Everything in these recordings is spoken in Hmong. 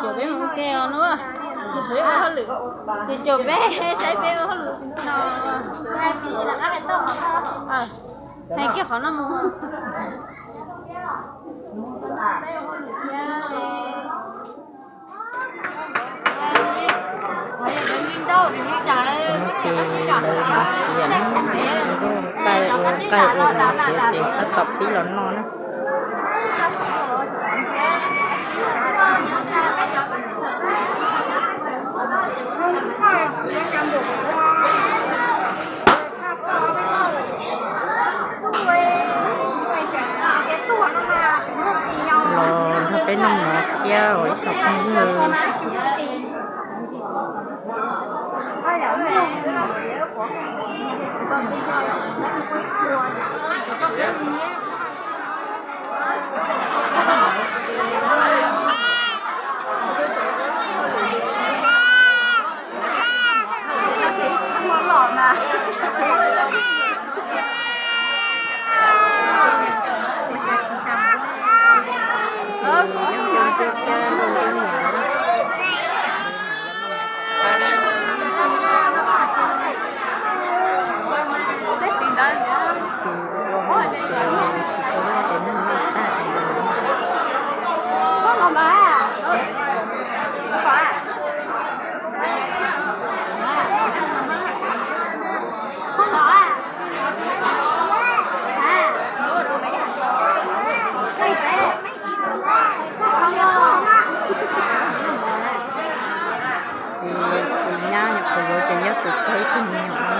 Ces peb mus ua ke os na. Peb ua hauj lwm, ces caum peb saib peb ua hauj lwm no. Hais kiag qhov no mus. Ces lawv mus txiav, nqaij ua, nqaij ua no ces tab tom pib los noj na. Los nrog peb noj mov thiab os ib tsoom phooj ywg. Tus nyab nyuam qhuav yuav ces nyob tus kawg ib tug me nyuam no.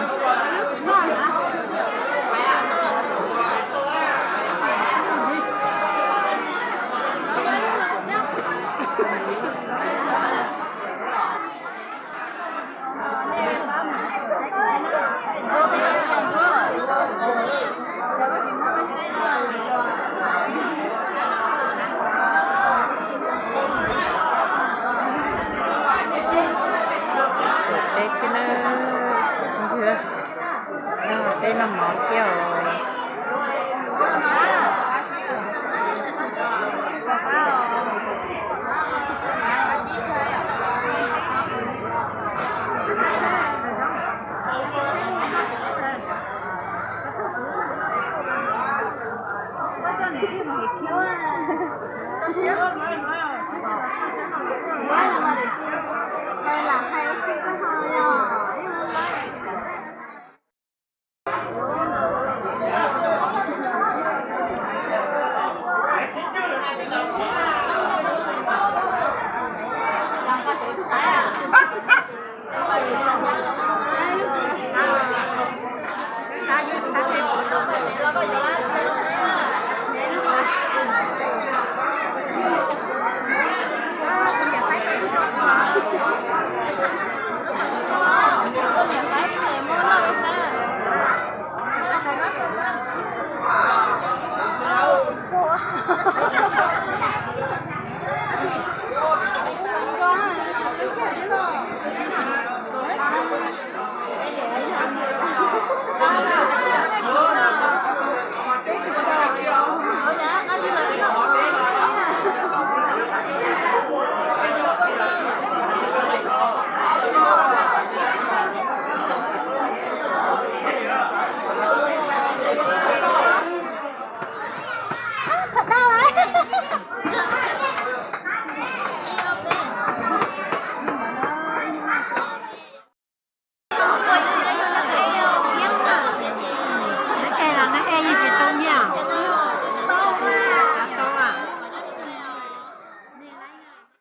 Peb thiab na, peb noj mov thiab os.